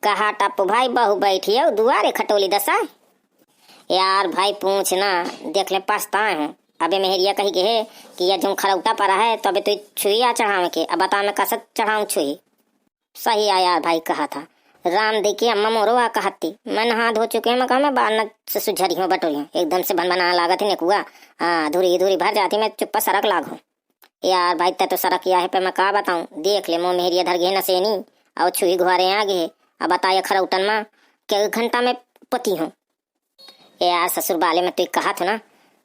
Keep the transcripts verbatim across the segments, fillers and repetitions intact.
कहा टप्पू भाई, बहू बैठी है दुआरे खटोली दसा। यार भाई पूछ ना, देख ले पछताए हूँ। अबे मेहरिया कही गए कि यह जौन खरौटा परा है तो अबे तू छुई आ चढ़ावे के, अब बता मैं कसा चढ़ाऊँ छुई। सही आ यार भाई कहा था, राम दे के अम्मा मोरो आ कहती, मैं नहा धो चुके हूँ, मैं कहा मैं बार न से सुझरी हूँ बटोरी हूँ, एकदम से भन बना लागत है नेकुआ। हाँ, धुरी धुरी भर जाती, मैं चुप्पा सरक लाग हूँ। यार भाई, तै तो सरक या है, पे मैं का बताऊं, देख ले, मोह मेहरिया धर गए नसेनी, और छुही घुआरे आ गए। अब बताया खरौटन में, के घंटा में पति हूँ। ए यार, ससुर बाले में तू कहा थो ना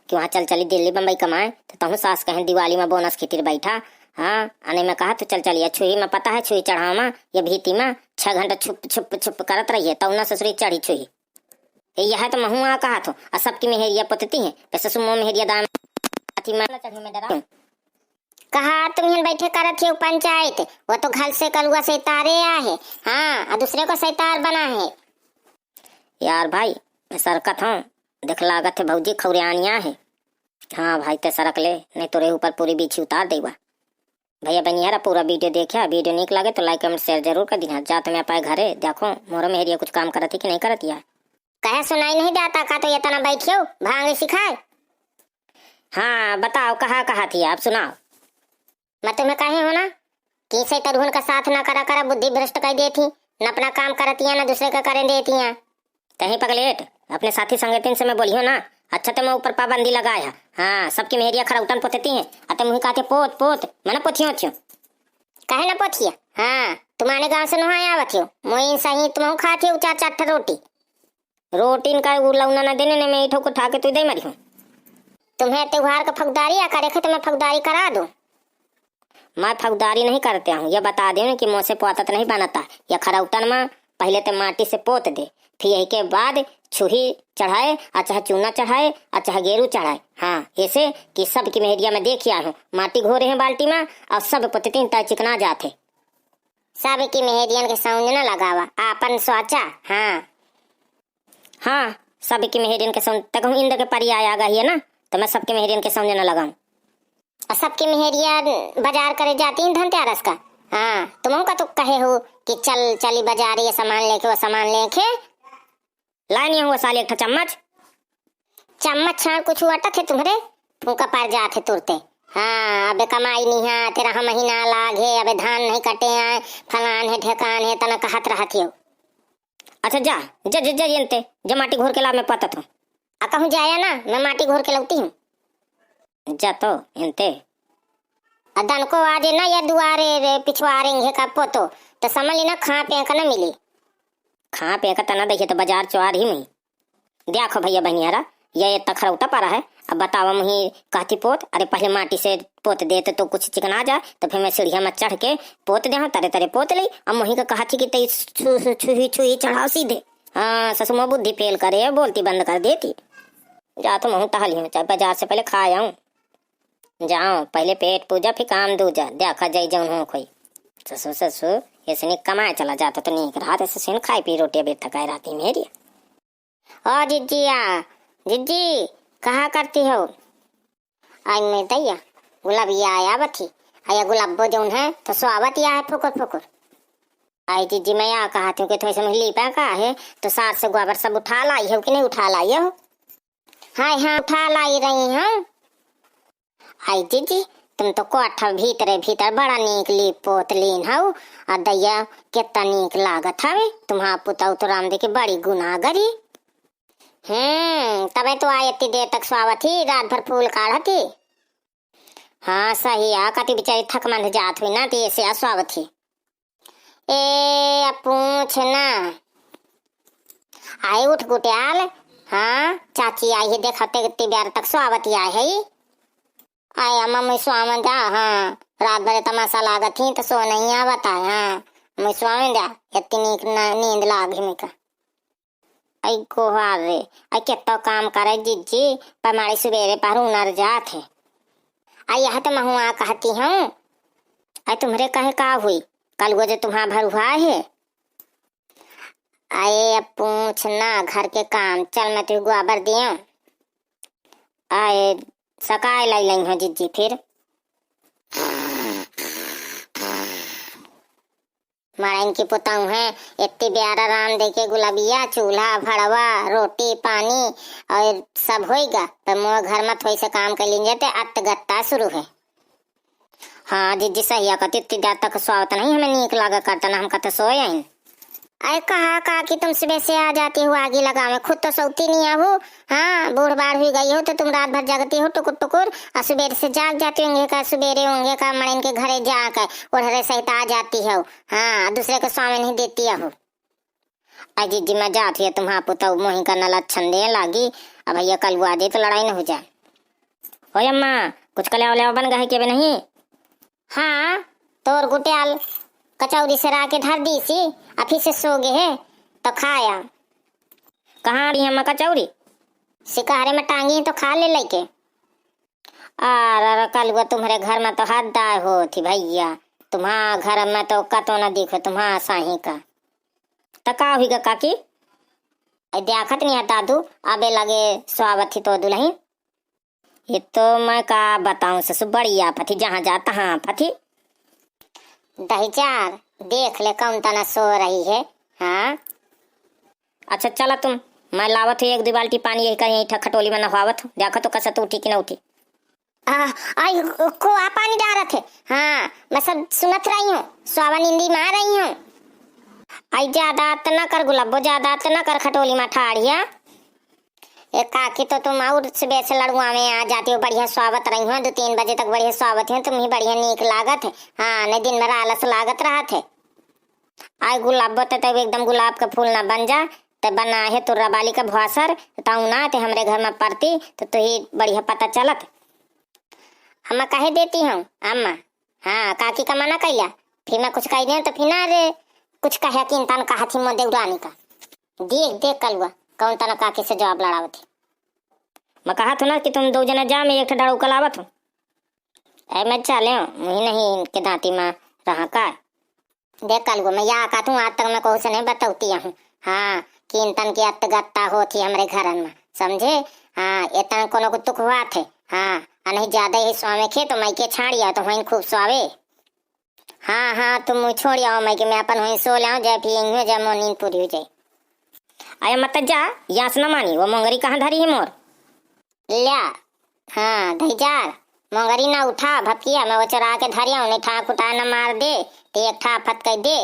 कि वहाँ चल चली दिल्ली बम्बई कमाए, तो तहूँ सास कहें दिवाली में बोनस खातिर बैठा। हाँ, अने मैं कहा तो चल चलिए छुही में, पता है छुही चढ़ावा में, ये भीती में छह घंटा छुप छुप छुप करत रहिए, तब ना ससुरी चढ़ी छुही। ए, यह तो महू आ कहा थो, आ सबकी मेहरिया पुतती है, पे ससुर मोह मेहरिया दाम अथी माला चढ़े में डरा। कहा तुम हिन बैठे करत हो पंचायत, वो तो घर से कलुआ से तारे आहे, हाँ, आ दूसरे को सैतार बना है। यार भाई, मैं सरकत हूँ, देख लागत है भौजी खौरियानिया है। हाँ भाई, ते सरक ले, नहीं तोरे ऊपर पूरी बीछी उतार देवा। भैया बनियारा पूरा वीडियो देखा, वीडियो नीक लागे तो like, comment, share जरूर कर दिहा। जा तुम्हें पाए घरे, देखो मोरो मेहरिया कुछ काम करत है कि नहीं करत या। कहे सुनाई नहीं जाता का, तो इतना बैठियो, भांग सिखाए। हाँ, बताओ, कहा, कहा थी आप, सुनाओ। मैं तुम्हें कहे हो ना कि सैतरहुन का साथ ना करा करा, बुद्धि भ्रष्ट कर देती, न अपना काम करती है, न दूसरे का करें देती है। कहीं पगलेट, अपने साथी संगतिन से मैं बोलियो ना, अच्छा तो मैं ऊपर पाबंदी लगाए है। हाँ, सबकी मेहरिया खरौटन पोतती हैं, अतः मुही कहते पोत, पोत, मना पोथियो थियो। कहे ना पोथिया? हाँ, तुम्हारे गाँव से नुहा आवत हो, मोइन सही तुम खाती हो चार चार ठा रोटी। रोटिन का उ लौना ना देने ने, मैं इठो को ठा के तू दे मरी हूँ। तुम्हें त्योहार का फौकदारी या करे खे, तो मैं फौकदारी करा दूँ। मैं फौकदारी नहीं करते हूँ, ये बता दें कि मोसे पोतत नहीं बनता। या खरौटन में पहले तो माटी से पोत दे, फिर यही के बाद छुही चढ़ाए, आ चाहे चूना चढ़ाए, आ चाहे गेरू चढ़ाए। हाँ, ऐसे कि सबकी मेहरिया में देखिया हूँ, माटी घोरे हैं बाल्टी में, और सब पोततीन तय चिकना जात है। सबकी मेहरियन के समझ न लगावा, आपन सोचा। हाँ। हाँ, सबकी मेहरियन के समझ तक हूँ इंद्र के परी आया गई है ना, तो मैं सबकी मेहरियन के समझ न लगाऊं। और सबकी मेहरिया बाजार करे जाती हैं धनतेरस का। हाँ, तुमहू का तो कहे हो कि चल, चली बाजार, ये सामान लेके, वो सामान लेके। लाए नहीं हुआ साले एक ठा चम्मच? चम्मच छान कुछ हुआ थे तुम्हरे, फूंका पार जात है तुरते। हाँ, अबे कमाई नहीं है, तेरह महीना लाग है, अबे धान नहीं कटे हैं, फलान है, ढेकान है, तना कहत रहत हो। अच्छा जा, जा, जा, जा, यंते, जा माटी घोर के ला, मैं पतत हूँ। आ कहूँ जाया ना, मैं माटी घोर के लौती हूँ। जा तो, यंते। आ दनको आजे ना या दुआरे रे पिछवारे इंगे का पोतो, तो समझ ली ना खा पे का ना मिली। खा पे का तना देखिए तो बाजार चौर ही में। देखो भैया बहनियारा, ये इतना खरौटा परा है। अब बतावा मुही कहती पोत, अरे पहले माटी से पोत दे तो, तो कुछ चिकना जाए, तो फिर मैं सीढ़िया में चढ़ के पोत दे हूँ, तरे तरे पोत ली। अब मुही का कहती कि तई छु-, छु-, छुही छुही चढ़ाओ सीधे। हाँ, ससुमा बुद्धि फेल करे, बोलती बंद कर देती। जा तो महू टहल ही में, चाहे बाजार से पहले खा आऊँ। जाओ, पहले पेट पूजा, फिर काम दूजा, देखा जाई जौन हो खोई। ससुर, ससुर, ऐसे नहीं कमाए चला जाता तो नीक रहा, ऐसे सिन खाई पी रोटी अबे तक आए राती मेरी। ओ जिज्जिया, जिज्जी, कहा करती हो? आई मैं दैया, गुलाबिया आया बथी, आया गुलाबो जौन है, तो स्वावत या है फुकुर फुकुर। आई जिज्जी, मैं या कहा थी कि थोड़ी समझ ली पा का है, तो सार से गोबर सब उठा लाई हो कि नहीं उठा लाई हो? हाय हाँ, उठा लाई रही हूँ। आई जिज्जी, तुम तो कोठा भीतरे भीतर बड़ा नीक लीप पोत लीन हऊ। आ दैया, कितना नीक लागत हवे। तुम्हार पुतऊ तो राम दे के बड़ी गुनागरी। हम्म, तबे तो आय इतनी देर तक स्वावत ही, रात भर फूल काढ़त ही। हाँ, सही आ, कति बेचारी थक मंद जात हुई ना, तो ऐसे आ स्वावत ही। ए, अब पूछ ना। आए उठ गुटियाल। हाँ, चाची आई है, देखते कितनी बेर तक स्वावत ही आए है। आए अम्मा, मैं स्वावन जा। हाँ, रात भरे तमाशा लागत ही, तो सो नहीं आवत है। हाँ, मैं स्वावन जा, इतनी नीक ना-, नींद लाग ही मुझका। आई गोहार रे, आई कितना काम करे जिज्जी, पर माड़ी सुबेरे पहर उनर जात है। आई यह तो महुआ कहती हूँ। आई तुम्हरे कहे का हुई, कल वो जो तुम्हारा भर हुआ है। आए अब पूछ ना घर के काम, चल मैं तुझे गोबर दियो। आए सकाए लाई लाई हो जिज्जी फिर। मड़ाइन की पुतऊ हैं, इतनी प्यारा राम देखे गुलबिया, चूल्हा, भड़वा, रोटी, पानी और सब होइगा। पर मोर घर में थोड़ी से काम कर लीन जाते, अत्त गत्ता शुरू है। हाँ जिज्जी, सहिया कहती, इतनी देर तक सोवत नहीं हमें नीक लागा करता ना, हम कहते सोए हैं। अरे कहा काकी, तुम सुबह से आ जाती हो आगी लगावे, खुद तो सोती नहीं हो। हाँ, बूढ़ बाढ़ हुई गई हो तो तुम रात भर जगती हो टुकुर टुकुर, और सुबेरे से जाग जाती होंगे का, सुबेरे होंगे का, मड़ाइन के घरे जाके ओढ़रे सहित आ जाती हो। हाँ, दूसरे के सोवे नहीं देती हो। अरे जिज्जी, मैं जात हुई, तुम्हारा पुतऊ मोही का न लक्षण दे लागी। अब भैया कलुआ दे तो लड़ाई न हो जाए। ओए अम्मा, कुछ कल्याव ल्याव बन गए के बे नहीं? हाँ, तोर गुटियाल कचौरी से रा के धर दी सी, अभी से सो गए है, तो खाया। कहाँ रही अम्मा कचौरी? सिकहरे में टांगी है तो खा ले लेके। अरे, अरे, कलुआ तुम्हारे घर में तो हद दाय हो थी भैया, तुम्हारा घर में तो कतो न दिखो तुम्हारा साही का। त का हुई गा काकी? ऐ देखत नहीं है दादू, अबे लगे स्वावत ही तो दुल्हन। ये तो मैं का बताऊं ससु, बड़ी आफत ही, जहाँ जा तहाँ आफत ही। दहिजार, देख ले कौन तना सो रही है। हाँ, अच्छा चला तुम, मैं लावत हूँ एक दो बाल्टी पानी, यही कहीं ईठा खटोली में नहवावत हूँ, देखो तो कसा तो उठी कि न उठी। आ, आई को आ पानी डारत है। हाँ, मैं सब सुनत रही हूँ, स्वावा निंदी मार रही हूँ। आई ज्यादा त न कर गुलाबो, ज्यादा त न कर खटोली में ठाड़िया। ए काकी, तो तुम और सुबह से लड़ुआ में आ जाती हो, बढ़िया स्वावत रही हो, दो तीन बजे तक बढ़िया स्वावत हो, तुम ही बढ़िया नीक लागत है। हाँ, नहीं दिन भर आलस लागत रहत है। आय गुलाबो, ते तो एकदम गुलाब के फूल ना बन जा, ते बना है तुर्रा बाली के भुआसर, ताऊ ना ते हमरे घर में पड़ती, तो तू ही बढ़िया पता चलत। हम कहे देती हूँ अम्मा, हाँ, काकी का मना कैला, फिर मैं कुछ कह दे तो फिर ना रे, कुछ कहे कि इंसान कहा थी मोर देवरानी का। देख, देख कलुआ, कौन तना काकी से जवाब लड़ावत है। मैं कहा थो ना कि तुम दो जने जा, मैं एक ठे डड़ौका लावत हूँ। ए, मैं चले हूँ, मुही नहीं इनके दांती में रहा का। देख कलुआ, मैं या का तू आज तक मैं कहू से नहीं बतौती हूँ। हाँ, कि इंतन की अत्त गत्ता होत ही हमरे घरन में, समझे? हाँ, इतना कोनो को तुक हुआ थे। हाँ, आ नहीं ज्यादा ही स्वामे खे तो मैं के छाड़ी आओ तो वहीं खूब स्वावे। हाँ, हाँ, तुम छोड़ी आओ मैं के मैं अपन वहीं सो लाऊं, जय फिर यहीं हो जाए, मोर नींद पूरी हो जाए। अरे मत जा, यास न मानी, वो मोंगरी कहाँ धरी है मोर? ल्या, हाँ, धैजार, मोंगरी ना उठा, भपकिया, मैं वो चोरा के धरिया, उन्हें ठा खुटा न मार दे, ते एक ठा फत कह दे।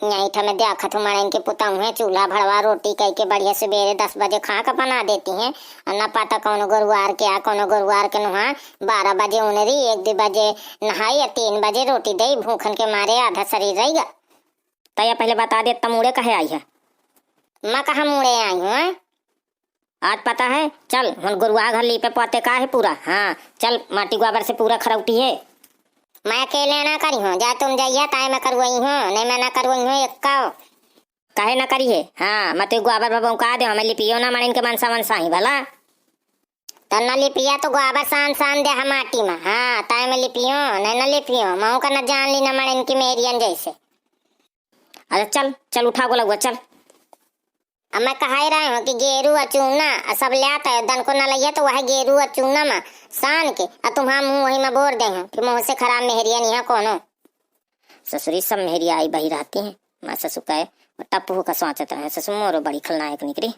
यहीं ठा मैं देखत हूँ, मड़न के पुतऊ हैं, चूल्हा भड़वा रोटी कह के बढ़िया सुबेरे दस बजे खा के बना देती हैं, और न पता कौन गुरुवार के आ, कौन गुरुवार के नुहा, बारह बजे उनरी, एक दो बजे नहाई, या तीन बजे रोटी दे, भूखन के मारे आधा शरीर रह गया। तया पहले बता दे, तम मुड़े कहे आई है? मैं कहाँ मुड़े आई हूँ, हैं? आज पता है, चल, हुन गुरुआ घर लीपे पोते का है पूरा। हाँ, चल, माटी गोबर से पूरा खरौटी है। मैं अकेले ना करी हूँ, जा तुम जाइया, ताए मैं करवाई हूँ, नहीं मैं ना करवाई हूँ, एक काओ। काहे ना करी है? हाँ, मैं तो गोबर बबों का दे, हमें लिपियो ना मड़न के मनसा मनसा ही भला। तो न लिपिया तो गोबर सान सान दे हम माटी में। हाँ, ताए मैं लिपियो, नहीं न लिपियो, मऊ का न जान ली न मड़न की मेरियन जैसे। अरे चल, चल उठा गोलगुआ, चल। अब मैं कहाई रहे हूँ कि गेरू आ चूना आ सब ले आता है, दन को न लइया तो वह गेरू आ चूना मा सान के, आ तुम्हारा मुँह वही मा बोर दे हूँ, फिर मुँह से खराब मेहरिया नहीं है कोनो। ससुरी सब मेहरिया आई बही रहती हैं, मैं ससु कहे, और टप्पू का सोचत रहे, ससु मोरो बड़ी खलनायक निकली।